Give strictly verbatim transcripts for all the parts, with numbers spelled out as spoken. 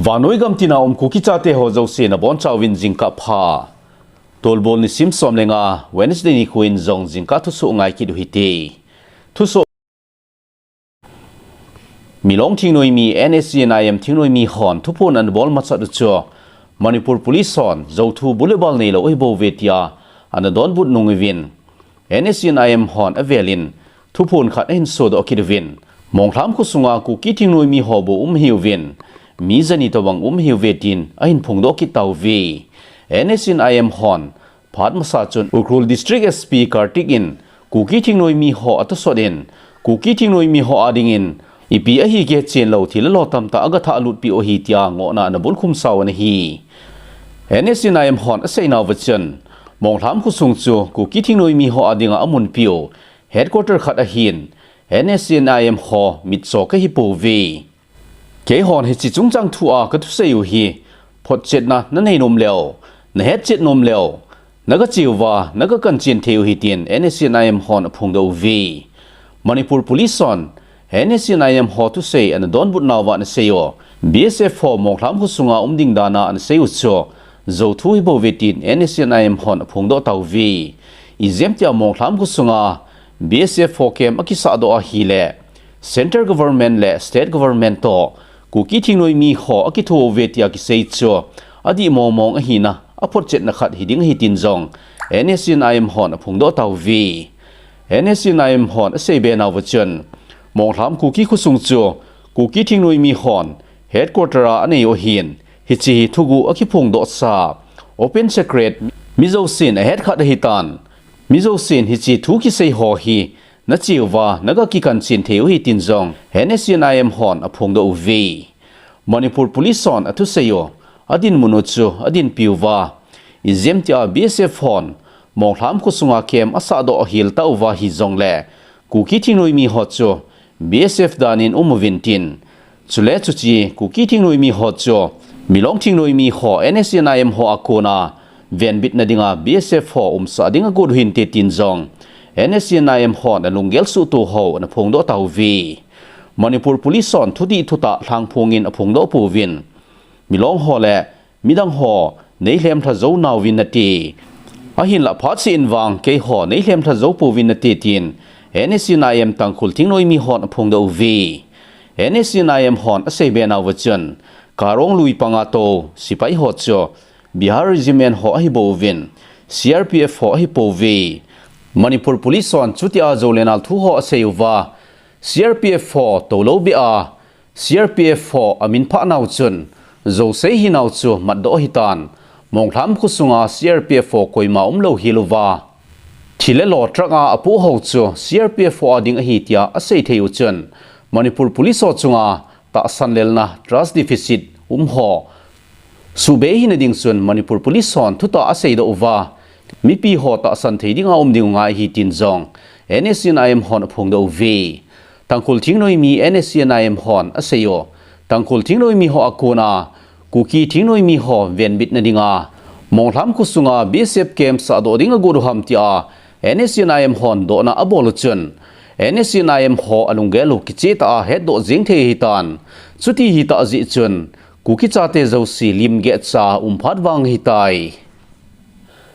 Vannoi gam tina um Kuki chate ho jouse nabonchauvin jingkah pha. Tolbol nisim som le nga, Wednesday nikho in jong jingkah thusoh ngai kit u hite. Thusoh. Milong thingnoimi, N S C N I M thingnoimi hon thuphon anabol masat u chu Manipur Police hon jouthu bulebal neilou ahibouve tia anadonbut nung uvin, N S C N I M hon avelin thuphon khat ahin sodoh kit uvin, Monglham khosunga Kuki thingnoimi ho bou um ahiuvin, mi jani tobang um ahiuve tin ahin phongdoh kit tauve. N S C N I M hon phat masa chun Ukhrul District S P Kartik in Kuki thingnoimi ho atosot in, Kuki thingnoimi ho adingin ipi ahi kichen lou thil lou tamtah agathah lutpeh u ahi tia ngohna anabulkhum sau ana hi. N S C N I M hon aseinauva chun, Monglham khosung chu Kuki thingnoimi ho adinga amunpiu headquarter khat ahin, N S C N I M ho mitcho kahipouve. Keihon hiche chungchang thua kathusei u hi photchetna nanei nom leu, nahetchet nom leu, nagacheuva nagakanchen thei u ahi tin N S C N I M hon aphongdoh uve. Manipur Police hon N S C N I M ho thusei anadonbut nauva anasei u, B S F ho Monglham khosunga um ding dana anasei u chu jouthu ahibouve tin N S C N I M hon aphongdoh tauve. Ijemtia Monglham khosunga B S F ho camp akisahdoh ahile Central Government le State Government toh Kuki thingnoimi ho akitho uve tia kisei chu adih mongmong ahina aphotchetna khat hiding ahi tin jong N S C N I M hon aphongdoh tauve. N S C N I M hon aseibe nauva chun, Monglham Kuki khosung chu Kuki thingnoimi hon headquarter a anei u ahin, hiche hi thuguh akiphongdohsa, open secret, mi jousen ahetkhat ahitan, mi jousen hiche thu kisei ho hi nacheuva nagakikanchen thei u ahi tin jong N S C N I M hon aphongdoh uve. Manipur Police hon athusei u adinmun u chu adinpiuva, ijemtia B S F hon Monglham khosunga camp asahdoh ahil tauva hijongle Kuki thingnoimi ho chu B S F danin um uvin tin, chule chuche Kuki thingnoimi ho chu Milong thingnoimi ho N S C N I M ho akona venbitna dinga B S F ho umsah dinga agot u hinte tin jong N S C N I M hon alunggel suhtoh ho anaphongdoh tauve. Manipur Police hon thudih thutah lhangphongin aphongdoh pouvin, Milong ho le midang ho neilhem lha jou nauvin nate, ahinlah phatseh in vang keiho neilhem lha jou pouvin nate tin N S C N I M Tangkhul thingnoimi hon aphongdoh uve. N S C N I M hon aseibe nauva chun, Karong lui panga tou sepai ho chu Bihar Regiment ho ahibouvin, C R P F ho ahipouve. Manipur Police hon chutia jou le nal thu ho asei uva, C R P F ho toulou beh a, C R P F ho amin phah nau chun, jousei hinau chu matdoh ahitan, Monglham khosunga C R P F ho koima umlou hilouva, thil le lo truck a apoh ho chu C R P F ho ading ahi tia asei thei u chun, Manipur Police ho chunga tahsan lelna, trust deficit, um ho suhbei hina ding chun Manipur Police hon thutah aseidoh uva, mipi ho tahsan thei dinga um ding u ngai ahi tin jong N S C N I M hon aphongdoh uve. Tangkhul thingnoimi N S C N I M hon asei u, Tangkhul thingnoimi ho akona Kuki thingnoimi ho venbitna dinga Monglham khosunga B S F camp sahdoh dinga agot u ham tia N S C N I M hon dohna abol u chun, N S C N I M ho alunggel u kichehtah a hetdoh jeng thei ahitan, chuti hitah jeh chun Kuki chate jouse limgehcha umphat vang ahitai.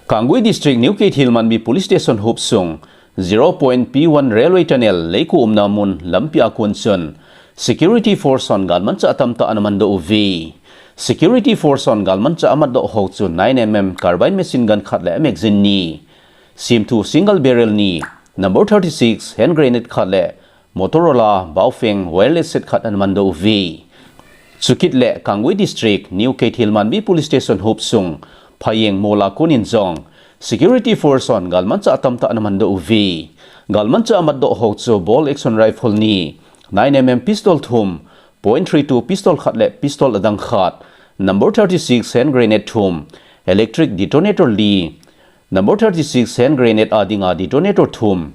Kangui District New Keithelmanbi Police Station hopsung, zero point P one Railway Tunnel, Leiku umna mun lampi a kon chun Security Force hon galmanchah atamtah anamandoh uve. Security Force hon galmanchah amatdoh ho chu nine M M carbine machine gun khat le magazine ni, semthu single barrel ni, number thirty-six hand grenade khat le Motorola Baofeng wireless set khat anamandoh uve. Chukit le Kangui District New Keithelmanbi Police Station hopsung Phayeng Mol a konin jong Security Force hon galmanchah atamtah anamandoh uve. Galmanchah amatdoh ho chu bolt action rifle ni, nine M M pistol thum, point three two pistol khat le pistol adang khat, number thirty-six hand grenade thum, electric detonator li, number thirty-six hand grenade a dinga detonator thum,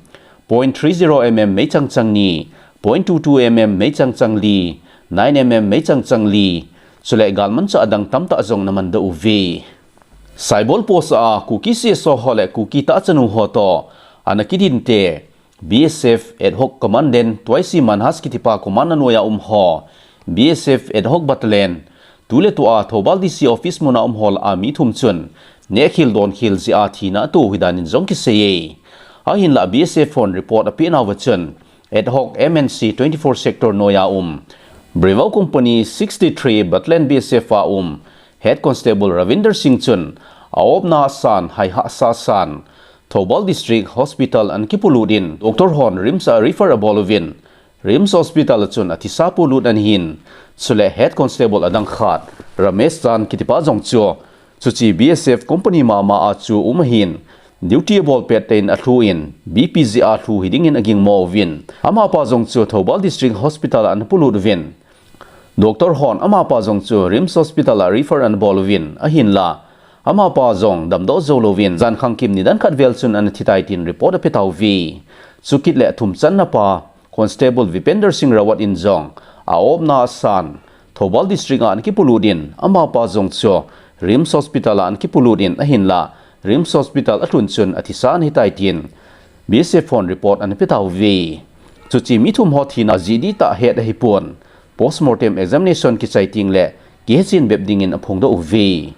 point three zero M M meichang chang ni, point two two M M meichang chang li, nine M M meichang chang li, chule galmanchah adang tamtah jong anamandoh uve. Saibol Post a Kuki C S O ho le Kuki tahchanu ho toh anakidinte, B S F Ad Hoc Commandant Twaisi Manhas kitipa command anoiya um ho, B S F Ad Hoc Battalion Tuletua Thoubal D C office muna um ho lah a mi thum chun nehkhel donkhel jeh a thina ato u ahi danin jong kiseiye. Ahinlah B S F hon report apeh nauva chun ad hoc M N C twenty-four sector noiya um Breville Company sixty-three Battalion B S F a um Head Constable Ravinder Singh chun aopna asan, haihahsa asan, Thoubal District Hospital ana kipolut in, doctor hon RIMS a refer abol uvin, RIMS Hospital a chun athisa polut ana hin, chule Head Constable adang khat, Ramesh Chan kitipa jong chu, chuche B S F company mama a chu um ahin, duty abol pet tah in alhu in, B P jeh a lhu hiding in agingmo uvin, amapa jong chu Thoubal District Hospital a ana polut uvin, doctor hon amapa jong chu RIMS Hospital a refer ana bol uvin, ahinlah amapa jong damdoh jou louvin, jan khangkim nidan khat vel chun ana thitai tin report ape tauve. Chukit le athum channa pa Constable Vipender Singh Rawat in jong aopna asan, Thoubal District a ana kipolut in, amapa jong chu RIMS Hospital a ana kipolut in, ahinlah RIMS Hospital alhun chun athisa ana hitai tin B S F hon report ana pe tauve. Chuche mi thum ho thina ajeh dihtah het ahipon, postmortem examination kichai tengle kihechen bep dingin aphongdoh uve.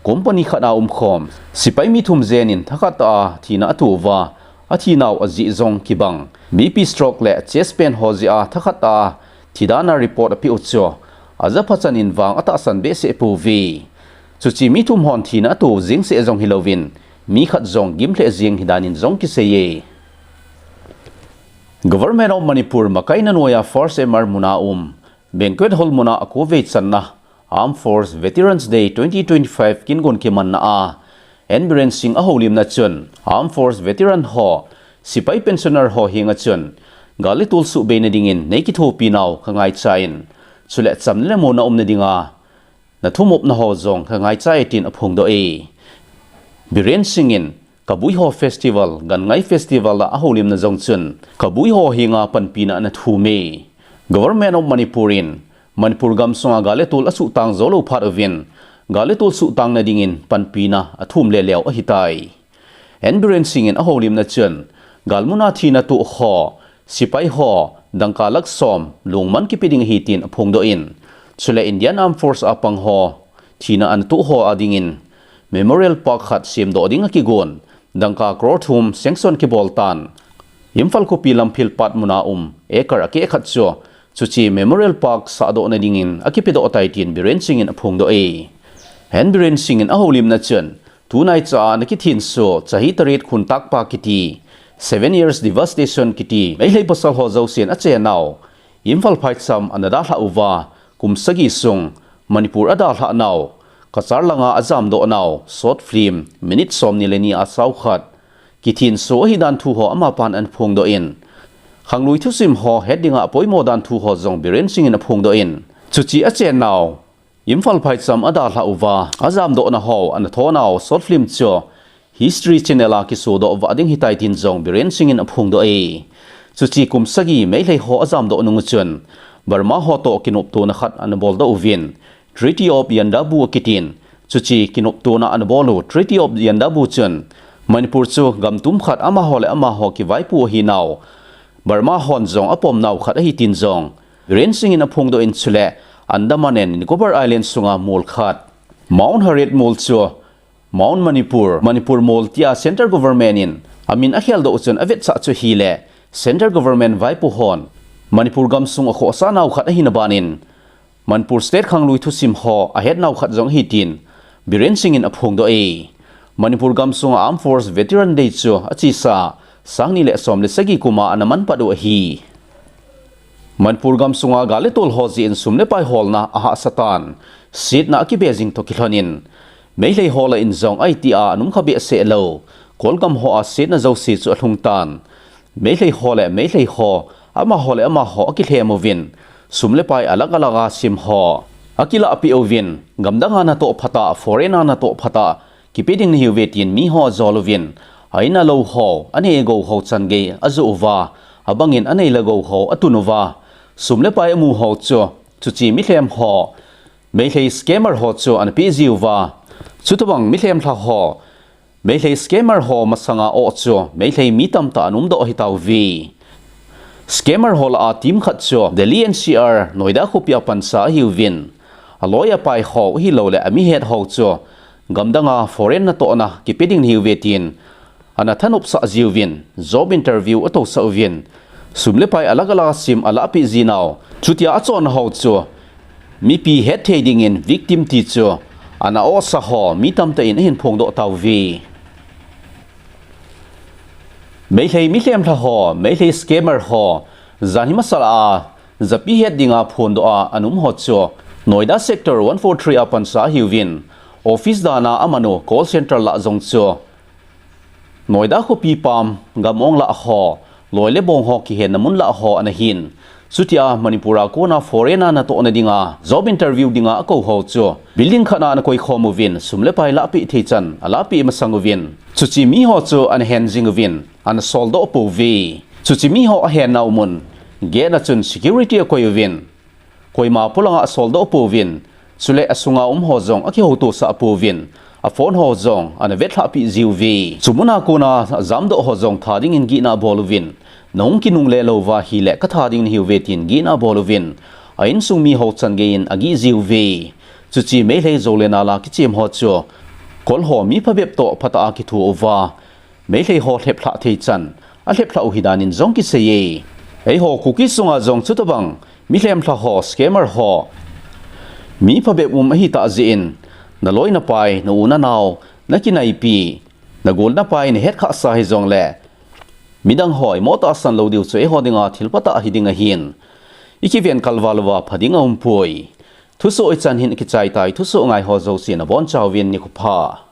Company khat a umkhom sepai mi thum jen in thakhat tah a thina ato uva, athinau ajeh jong kibang, B P stroke le chest pain ho jeh a thakhat tah a thi dan a report apeh u chu ajapha chan in vang atahsan behseh pouve. Chuche mi thum hon thina ato u jeng seh jong hilouvin, mi khat jong gim lheh jeng ahi danin jong kiseiye. Government of Manipur makaina noiya First M R muna um banquet hall muna akovei channa Armed Force Veterans Day twenty twenty-five kingon kimanna a N Biren Singh ahoulimna chun Armed Force veteran ho, sepai pensioner ho henga chun gal le tol suhbeina dingin nei kithopi nau kangaicha in, chule chamna le muonna umna dinga nathumopna ho jong kangaicha e tin aphongdoh e. Biren Singh in Kabui ho festival, Ganngai festival a ahoulimna jong chun Kabui ho henga panpina ana thum e. Government of Manipur in Manipur gamsunga gal le tol asuhtang jou lou phat uvin, gal le tol suhtangna dingin panpina athum leleu ahitai. N Biren Singh in ahoulimna chun, galmuna thina toh ho, sepai ho, dangka lakh som, lungmon kipe ding ahi tin aphongdoh in, chule Indian Armed Force a pang ho, thina ana toh ho a dingin Memorial Park khat semdoh ding akigon, dangka crore thum sanction kibol tan. Imphal khopi Lamphel Pat muna um acre akeh khat chu, chuche Memorial Park sahdohna dingin akipedoh tai tin Biren Singh in aphongdoh e. N Biren Singh in ahoulimna chun, tunaicha a ana kithenso Chahi Tarit Khuntakpa kiti, Seven Years Devastation kiti, Meitei pasal ho jousen achennau Imphal phaicham ana dalhah uva, kum sagi sung Manipur adalhah nau, Cachar langa ajamdoh nau short film minute somni le ni a sao khat kithenso ahi dan thu ho amapan ana phongdoh in, khanglui thusim ho het dinga apoimo dan thu ho jong Biren Singh in aphongdoh in, chuche achennau Imphal phaicham adalhah uva, ajamdohna ho ana thonau short film chu History Channel a kisodoh vah ding ahitai tin jong Biren Singh in aphongdoh e. Chuche kum sagi Meitei ho ajamdoh nung uchun, Burma ho toh kinoptona khat ana boldoh uvin, Treaty of Yandabu akitin, chuche kinoptona ana bol u Treaty of Yandabu chun, Manipur chu gam tum khat amaho le amaho kivaipo ahinau, Burma hon jong apomnau khat ahi tin jong Biren Singh in aphongdoh in, chule Andaman and Nicobar Island sunga mol khat, Mount Harriet Mol chu Mount Manipur, Manipur Mol tia Centre Government in amin akheldoh chun avetsah chu ahile, Centre Government vaipo hon Manipur gamsung akhohsah nau khat ahina banin, Manipur State khanglui thusim ho ahetnau khat jong ahi tin Biren Singh in aphongdoh e. Manipur gamsunga Armed Force Veteran Day chu achesa sangni le som le sagi kuma ana manpat u ahi. Manipur gamsunga gal le tol ho jeh in sum le pai holna ahahsa tan, setna akibe jing toh kilhonin, Meitei ho lah in jong aiti a anum kha behseh lou, Kolgam ho a setna jouse chu alhung tan. Meitei ho le Meitei ho, amaho le amaho akilhem uvin, sum le pai alag alag a sim ho akilahpeh uvin, gamdang a natoh phat a, foreign a natoh phat a, kipe ding nahiuve tin mi ho ajol uvin, a in a lou ho, anei agou ho chan gei ajoh uva, abangin anei le gou ho atun uva, sum le pai amu ho chu, chuche milhem ho, Meitei scammer ho chu ana peh jiuva, chutobang milhem lha ho, Meitei scammer ho masanga oh chu Meitei mi tamtah ana umdoh ahitauve. Scammer ho lah a team khat chu Delhi N C R Noida khopi a pansa ahiuvin, aloi apai ho, ahilouleh ami het ho chu gamdang a foreign natohna kipe ding nahiuve tin ana thanopsah jiuvin, job interview atousah uvin, sum le pai alag alag a sim alahpeh jinau, chutia achonna ho chu mipi hetthei dingin victim ti chu ana ohsa ho mi tamtah in ahin phongdoh tauve. Meitei mi lhemlha ho, Meitei scammer ho, janhi masala a japi het dinga phondoh a ana um ho chu Noida Sector one four three a pansa ahiuvin, office dan a aman u call center lah jong chu Noida khopi pam gam ong lah ho, loi le bong ho kihenna mun lah ho ana hin. Chutia Manipur a kona foreign a natohna dinga job interview dinga akou ho chu building khat a ana koikhom uvin, sum le pai lahpeh thei chan alahpeh masang uvin, chuche mi ho chu ana hen jing uvin, ana soldoh pouve. Chuche mi ho ahennau mun gate a chun security akoi uvin, koima polanga asoldoh pouvin, chule asunga um ho jong akihoutosah pouvin, aphone ho jong ana vetlhahpeh jiuve. Chu muna kona ajamdoh ho jong tha dingin gihna abol uvin, nahung kinungle louva ahile katha ding nahiuve tin gihna abol uvin, a insung mi ho chan geiyin agih jiuve. Chuche Meitei jou le nal a kichem ho chu kol ho mi phabep toh phatah a kitho uva, Meitei ho lheplhah thei chan alheplhah u hidan in jong kiseiye. Eiho Kuki sunga jong chutobang mi lhemlha ho, scammer ho, mi phabep um ahitah jeh in, naloi napai, na u nanao nakinaipi, nagol napai nahet khahsa hijongle midang ho imo tahsan lou diu chu eiho dinga thil phatah hiding ahin, ikiven kalval uva pha ding aumpoi. Thusoh ichan hin akichai tai, thusoh ngai ho jouse nabonchauvin nikho pha.